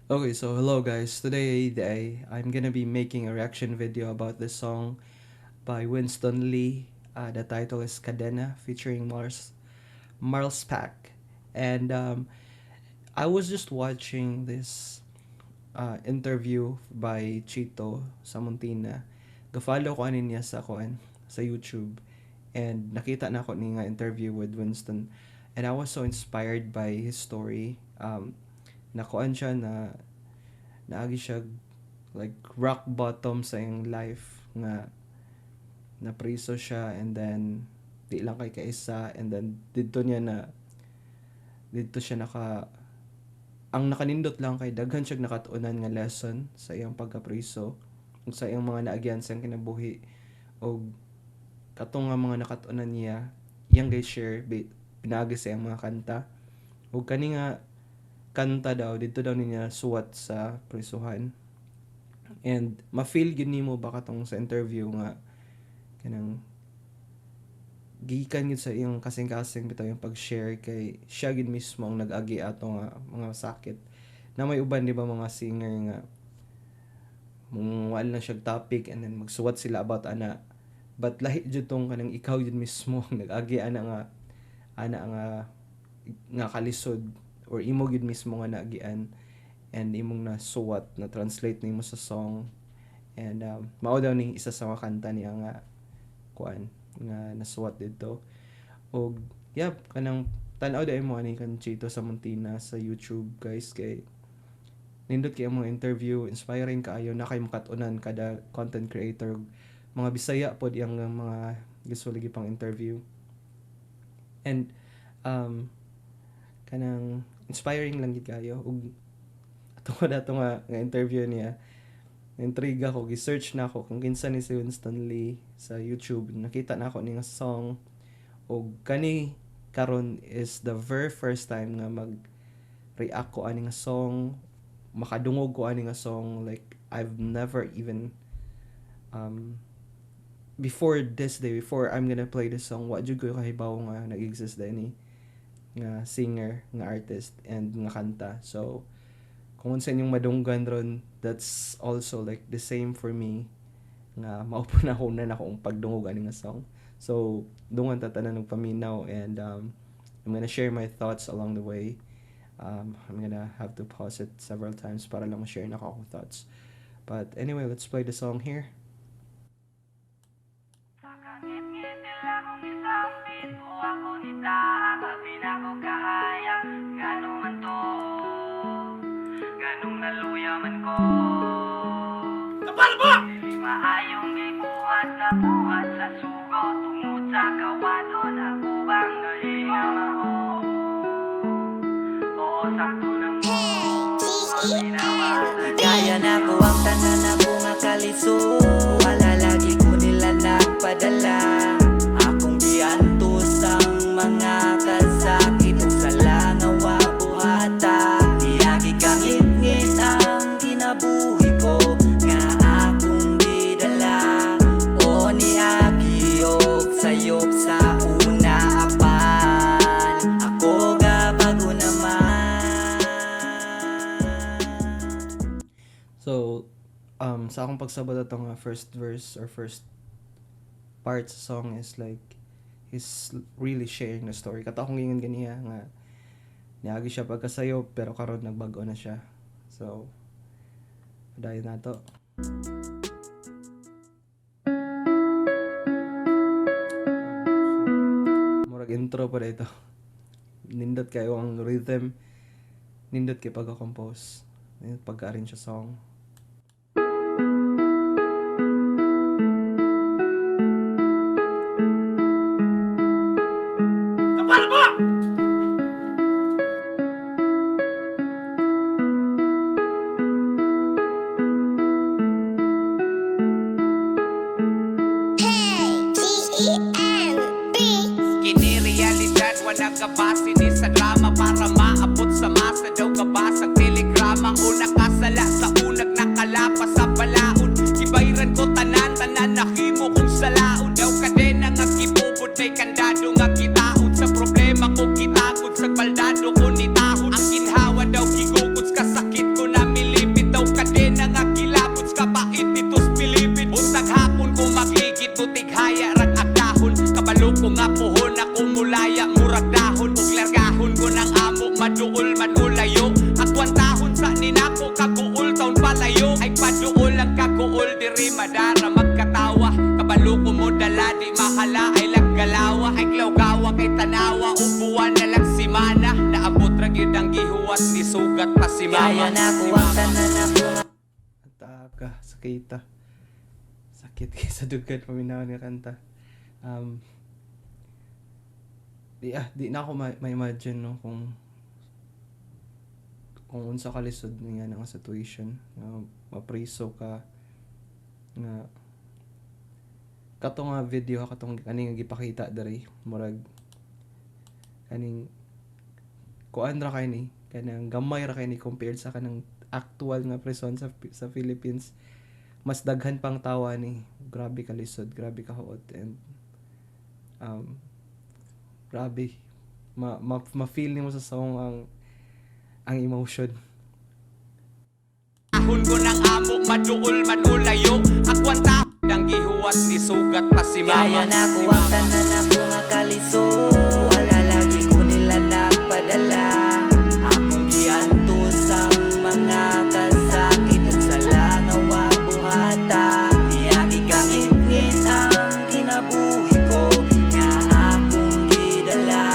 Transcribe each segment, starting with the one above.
Okay, so hello guys. Today I'm gonna be making a reaction video about this song by Winston Lee. The title is Kadena featuring Marlspack. And I was just watching this interview by Chito Samontina. Ga-follow ko ani niya sa kuan sa YouTube, and nakita na ako ni nga interview with Winston, and I was so inspired by his story. Nakuan siya na naagi siya like rock bottom sa iyang life nga napriso siya, and then di lang kay kaisa, and then didto niya na didto siya naka ang nakanindot lang kay daghan siya nakatuonan nga lesson sa iyang pagkapriso ug sa iyang mga naagian sa iyang kinabuhi, og katong nga mga nakatuonan niya iyang gay share pinaagi sa iyang mga kanta. Ug kani nga kanta daw didto daw niya suwat sa prisuhan, and ma-feel gyud nimo ba katong sa interview nga kanang gikan gyud sa iyang kasing-kasing bitaw yung pag-share kay siya gyud mismo ang nag-agi ato nga mga sakit. Na may uban, di ba, mga singer nga mong wala lang siya topic and then magsuwat sila about ana, but lahi jud tong kanang ikaw jud mismo ang nag-agi ana nga kalisod or imo gyud mismo nga naagian and imong nasuwat na translate nimo sa song. And mao daw ni isa sa mga kanta niya nga kuan nga nasuwat didto. Og yeah, kanang tan-aw dai mo ani kan Chito Samontina sa YouTube, guys, kay nindot kay ang mga interview, inspiring kaayo na kay makat-unan kada content creator. Mga Bisaya pod iyang mga gusto lagi pang interview, and kanang inspiring lang gid kayo. Ug ato ato nga interview niya, intriga ko, gi-search na ako kung kinsa ni si Winston Lee sa YouTube. Nakita na ako ni nga song, ug kani karon is the very first time nga mag react ko ani nga song, makadungog ko ani nga song. Like, I've never even before this day, before I'm gonna play this song, wa jud ko kahibaw nga nag-exist ni nga singer, nga artist and nga kanta. So kung unsa inyong madunggan ron, that's also like the same for me nga mao po na ako na akong pagdungog ani nga song. So dungan ta tanan og paminaw, and I'm gonna share my thoughts along the way. I'm gonna have to pause it several times para lang ma-share na ako akong thoughts. But anyway, let's play the song here. Ngit-ngit nila kung isambit o ako nita. Sabi na ko kahaya. Ngano man to, ganong naluya man ko. Kapal mo! Dili maayong gibuhat na buhat sa sugo. Tungod sa kawadon ako bang nahinga mao. Oo, sakto na mo. Kaya na ko ang tanan ako nga kalisod. Wala lagi ko nila nagpadala. Akong giantos ang mga kasakit ug sala nga wa buhata. Niagi kangit-ngit ang kinabuhi ko nga akong gidala. O niagi og sayop sa una apan ako gabago naman. So, sa akong pagsabot ato nga first verse or first part sa song is like, he's really sharing the story. Kato akong giingon ganiha nga niagi siya pagkasayop pero karon nagbago na siya. So, padayon nato. Murag intro pa ito. Nindot kayo ang rhythm. Nindot kay pagka-compose. Nindot pagka-arrange sa song. Kapal mo! K G E N B. Kini realidad, wala kabase ni sa drama. Para maabot sa masa daw kabasag telegrama. O nakasala sa unag nakalapas sa balaod. Gibayran ko tanan, tanan nahimo kong salaod. Daw kadena nga gibubod ay kandado nga gitaod. Sa problema ko kitagod, sa baldado ko nitahod. Ang ginhawa daw gigugod, sa kasakit ko na. Kaguol taon palayo. Ay paduol ang kaguol diri madara magkatawa. Kabalo ko mo dala di mahala ay laggalawa. Ay glawgawa kay tanawa ubuan na lang si mana. Naabot ra gyud ang gihuwat ni sugat pa si mama. Gaya na ko ang tanan ako nga Ataka, sakita. Sakit kay sa dugan paminaw nga kanta. Di na ako ma-imagine, no, kung unsa kalisod nga nga situation nga mapriso ka nga kato nga video, katong kaning nga gipakita diri, murag kaning kuan ra kay ni, kanang gamay ra kay ni compared sa kanang actual nga prison sa Philippines. Mas daghan pang tawa ni. Grabe ka lisod, grabe ka huot, and grabe ma-feel nimo sa song ang emotion. Ahon ko ng amo, maduol man o layo. Akwanta ang gihuwat ni sugat pa si mama. Gaya na ko ang tanan ako nga kalisod. Wala lagi ko nila nagpadala. Akong giantos ang mga kasakit ug sala nga wa buhata. Iyagi kangit-ngit ang kinabuhi ko nga akong gidala.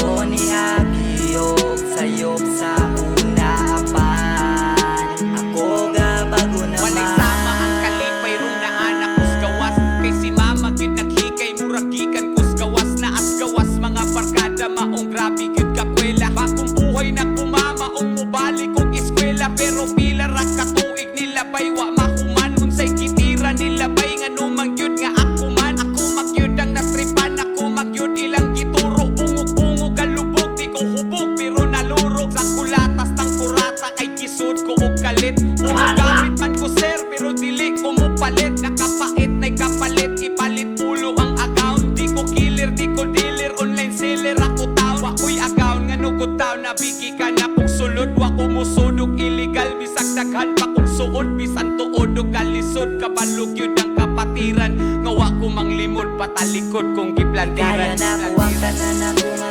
O niagi og sayop sa una apan ako gabago naman. Walay sama ang kalipay rong naanak kus gawas. Kay si mama gyud naghikay murag gikan kus gawas. Naas gawas mga barkada maong grabe gyud kakwela. Bagong buhay na kumama og mobalik og eskwela. Pero pila ra ka tuig nila bay wa mahuman. Unsay gitira nila bay ngano man gyud nga ako man. Ako magyud ang natripan, ako magyud ilang gituro. Bungog-bungog kalubog di ko hubog pero naluro. Sa kulatas tang kurata kay kisud ko og kalit. Ug gamit man ko sir pero dili ko mopalit. Nakapait na'y kapalit ipalit ulo ang account. Di ko killer, di ko dealer, online seller ako taon. Wa ko'y account nga nugod taon nabigi ka na kong sulod. Wa ko musudog illegal bisag daghan pa kong suod. Bisan tuod og kalisod kabalo gyud ang kapatiran. Nga wa ko manglimod patalikod kong Gaya giplantiran. na ko ang tanan ako nga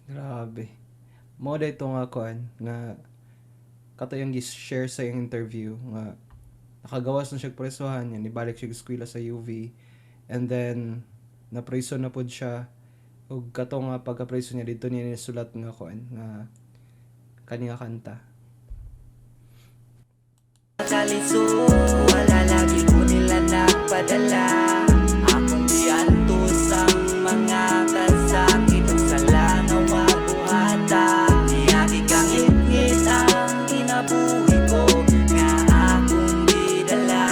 Grabe. Mo da ito nga kuan nga kato yung gi-share sa iyang interview nga nakagawas na siya presohan niya, nibalik siya eskwela sa UV and then napreso na pod siya ug kato nga pagka-preso niya dito niya nisulat nga kuan nga kani nga kanta. kalisod. Wala lagi ko nila nagpadala. Akong giantos ang mga kasakit ug sala nga wa buhata. Iyagi kangit-ngit ang kinabuhi ko nga akong gidala.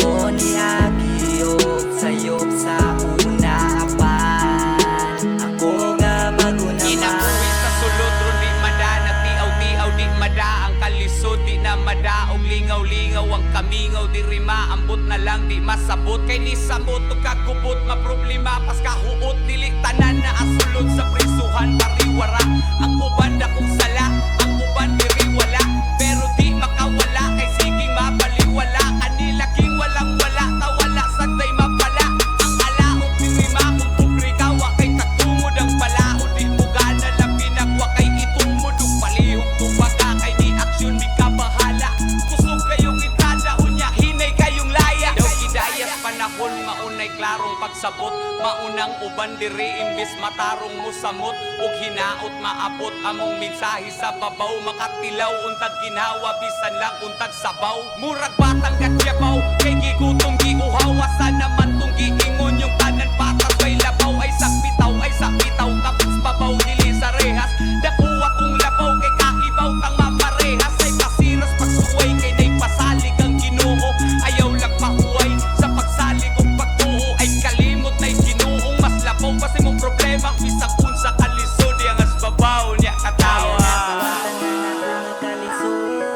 O niagi og sayop sa una apan ako gabago naman. Kinabuhi sa sulod ron di mada nagtiaw-tiaw di mada ang kalisod di na mada og lingaw-lingaw ang kamingaw di rima ambot na lang di masabot kay ni samot og kagubot maproblema pas kahuot dili tanan na asulod sa prisuhan pariwara ang uban dakong sala ang uban diri wala pero di makawala kay siging mabaliwala kanila king walang wala tawala sa day mapala ang alaot diri kung pobre ka wa kay katungod ang balaod di mo gana labi na wa kay itumod ug palihog tubaga kay di aksyon mi kabahala kusog kayong entrada unya hinay kayong laya daw gidayas panahon maunay klarong pagsabot maunang uban diri imbis matarong mo samot ug hinaot maabot among mensahe sa babaw makatilaw untag ginhawa bisan lang untag sabaw murag batang katyabaw kay gigutom giuhaw asa naman tong giingon yung tanan patas way labaw ay sakbitaw kapit babaw dili sa rehas dakuha kong labaw kay kahibaw kang maparehas ay pasiras pagsuway kay day pasalig ang Ginoo ayaw lang pahuway sa pagsalig ug pagtuo ay kalimot na'y Ginoong mas labaw pa sa imong problema bisag unsa kalisod ang babaw niya katawa.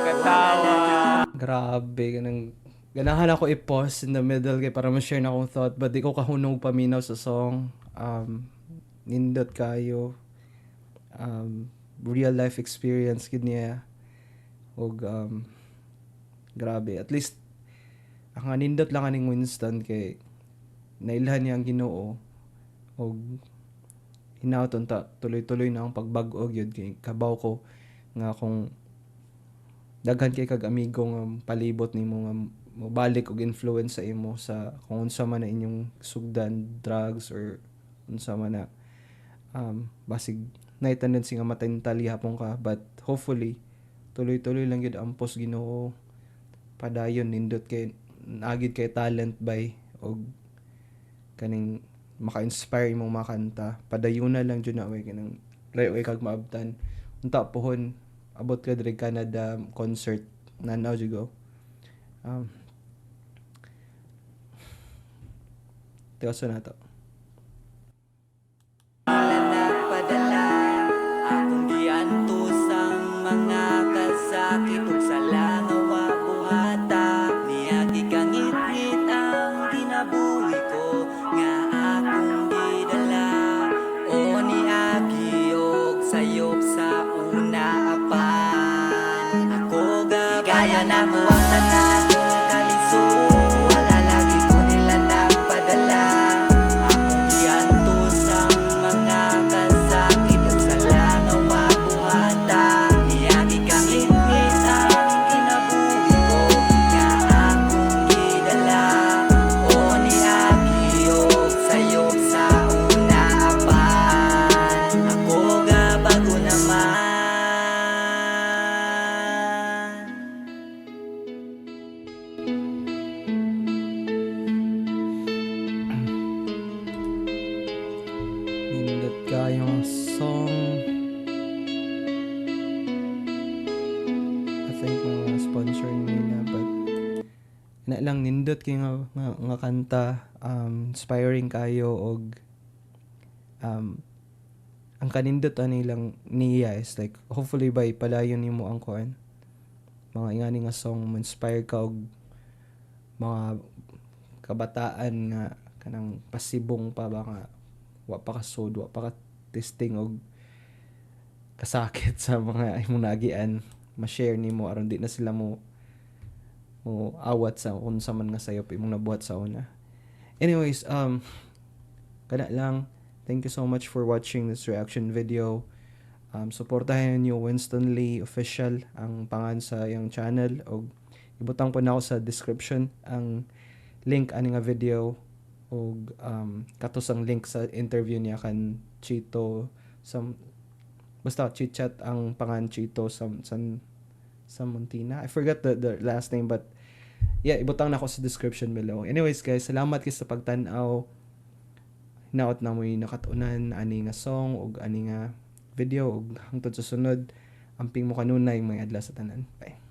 Katawa. Grabe, ganang ganahan ako i-pause in the middle kay para ma-share na akong thought but di ko kahunong paminaw sa song. Nindot kayo. Real life experience gid niya. Ug grabe, at least ang nindot lang aning Winston kay nailhan niya ang Ginoo ug hinaot unta tuloy-tuloy na ang pagbag-o gyud kay kabaw ko nga kung Daghan kay kag amigo nga palibot nimo nga mobalik og influence sa imo sa kung unsa man na inyong sugdan, drugs or unsa man na, basig naay tendency nga matental gihapon ka, but hopefully tuloy-tuloy lang gyud, ampos Ginoo, padayon. Nindot kay naa gyud kay talent bay og kaning maka-inspire imong mga kanta. Padayuna lang jud na way kanang layo kay kag maabtan. Unta pohon abot ka diri Canada concert, nanaw jud go. Tiwason na to. Nila nagpadala. Akong giantos ang mga kasakit ug sala nga wa buhata. Niagi kangitngit ang kinabuhi ko nga akong gidala. O niagi og sayop sa una, apan ako gaya nako ang tanan nga kalisod. Wala lagi ko nila nagpadala. Akong giantos ang mga kasakit ug sala nga wa buhata. Niagi kangitngit ang kinabuhi ko nga akong gidala. O niagi og sayop sa una, apan ako gabago naman. Nindot kayong song. I think mga sponsor nila, but na lang, nindot kay nga kanta, inspiring kayo og ang kanindot ani lang niya is like hopefully by padayon nimo ang kuan, mga ingani nga song, mo-inspire ka og mga kabataan nga kanang pasibong pa ba nga wa pa ka sud, wa pa ka testing og kasakit sa mga imong naagian, ma-share nimo aron di na sila mo awat sa unsa man nga sayop imong nabuhat sa una. Anyways, kana lang. Thank you so much for watching this reaction video. Suportahan niyo Winston Lee Official ang pangan sa iyang channel og ibutang po nako sa description ang link ani nga video og katos ang link sa interview niya kan Chito sa, basta chit chat ang pangan, Chito San Samontina. I forgot the last name, but yeah, ibutang nako sa description below. Anyways guys, salamat kay sa pagtan-aw. Hinaot na mo'y nakatunan ani nga song ug ani nga video ug hangtod sa sunod, amping mo kanunay, may adlaw sa tanan. Bye.